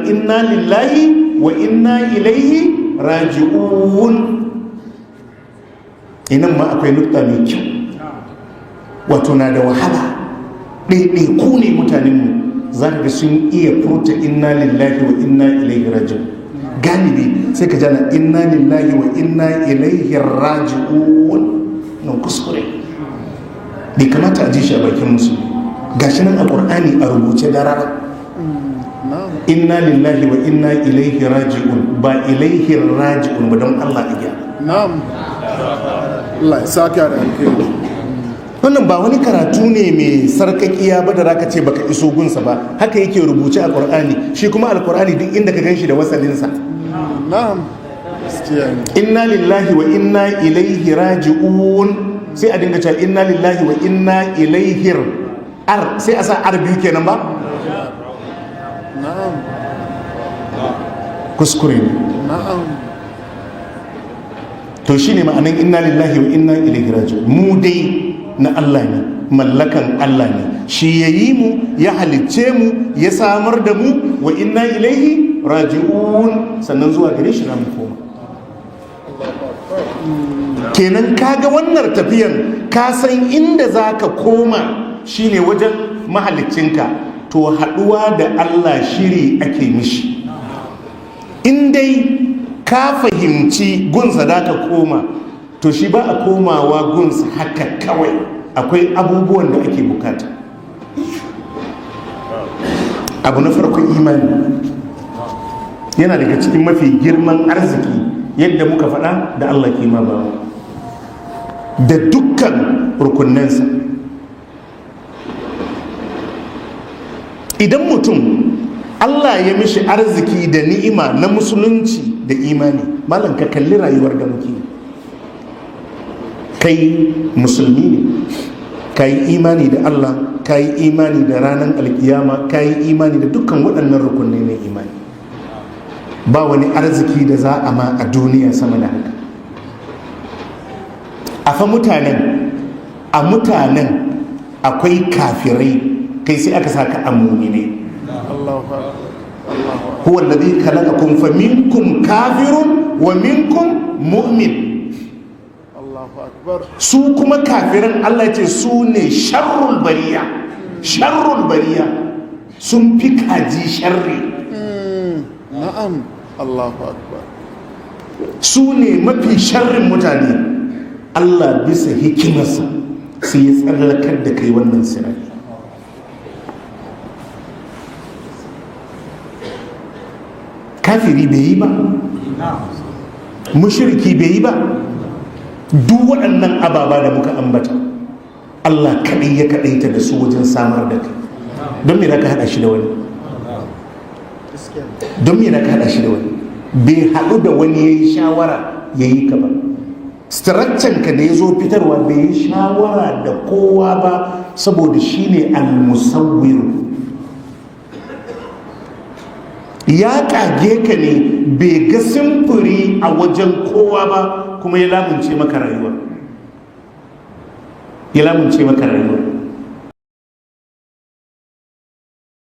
inna lillahi wa inna ilaihi raji'un. Inan ma akwai nukta mai kyau, wato na da wahala ɗaiɗaiku ne mutanenmu za ka ga sun iya furta inna lillahi wa inna ilaihi raji'un. Galibi sai ka jana inna lillahi wa inna ilaihi raji'un. Nan kuskure, bai kamata a ji shi a bakin musulmi. Gashi nan a ƙur'ani a rubuce darara, inna lillahi wa inna ilaihi raji'un, ba ilaihi raji'un ba. Don Allah a gyara. Na'am, Allah ya saka da alkhairi. Wannan ba wani karatu ne mai sarkakiya ba da zaka ce baka iso gunsa ba. Haka yake rubuce a ƙur'ani. Shi kuma alƙur'ani duk inda ka ganshi da wasalinsa. Na'am, gaskiya ne. Inna lillahi wa inna ilaihi raji'un, sai a dinga cewa inna lillahi wa inna ilaihi ar, sai a sa ar biyu kenan ba? Na'am. Kuskure ne. Na'am. To shine ma'anan inna lillahi wa inna ilaihi raji'un. Mu dai na Allah ne, mallakan Allah ne. Shi ya yi mu, ya halicce mu, ya samar da mu. Wa inna ilaihi raji'un, sannan zuwa gare shi mu koma. Kenan kaga wannan tafiyan, ka san inda za ka koma shine wajen mahaliccinka. To haɗuwa da Allah shiri ake mishi. In dai ka fahimci gunsa da ka koma, to shi ba a komawa gunsa haka kawai, akwai abubuwan da ake bukata. Abu na farko, imani. Yana daga cikin mafi girman arziki, yadda muka faɗa, da Allah ke ma bawa, da dukkan rukunansa. Idan mutum Allah ya mishi arziki da ni'ima na musulunci da imani, malam, ka kalli rayuwar da muke. Kai musulmi ne, ka yi imani da Allah, ka yi imani da ranar alkiyama, ka yi imani da dukkan waɗannan rukunai na imani. Ba wani arziki da za a ma a duniya sama da haka. A fa mutanen, a mutanen akwai kafirai, kai sai aka saka a muminai. Allahu akbar, Allahu akbar. Huwa alladhi khalaqakum faminkum kafirun wa minkum mu'min. Allahu akbar. Su kuma kafiran, Allah ya ce su ne sharrul bariya, sharrul bariya, sun fi kaji sharri. Na'am, Allahu akbar. Su ne mafi sharrin mutane. Allah bisa hikimarsa sai ya tsallakar da kai wannan sirari. Kafiri bai yi ba, mushriki bai yi ba. Duk waɗannan ababa da muka ambata, Allah kaɗai ya kaɗaita da su wajen samar da kai. Don me ka haɗa shi da wani? Don me ka haɗa shi da wani? Bai haɗu da wani ya yi shawara ya yi ka ba. Structure ka da ya zo fitarwa, bai yi shawara da kowa ba, saboda shi ne al-musawwiru. Ya kage ka ne, bai ga simfuri a wajen kowa ba, kuma ya lamunce maka rayuwa, ya lamunce maka rayuwa.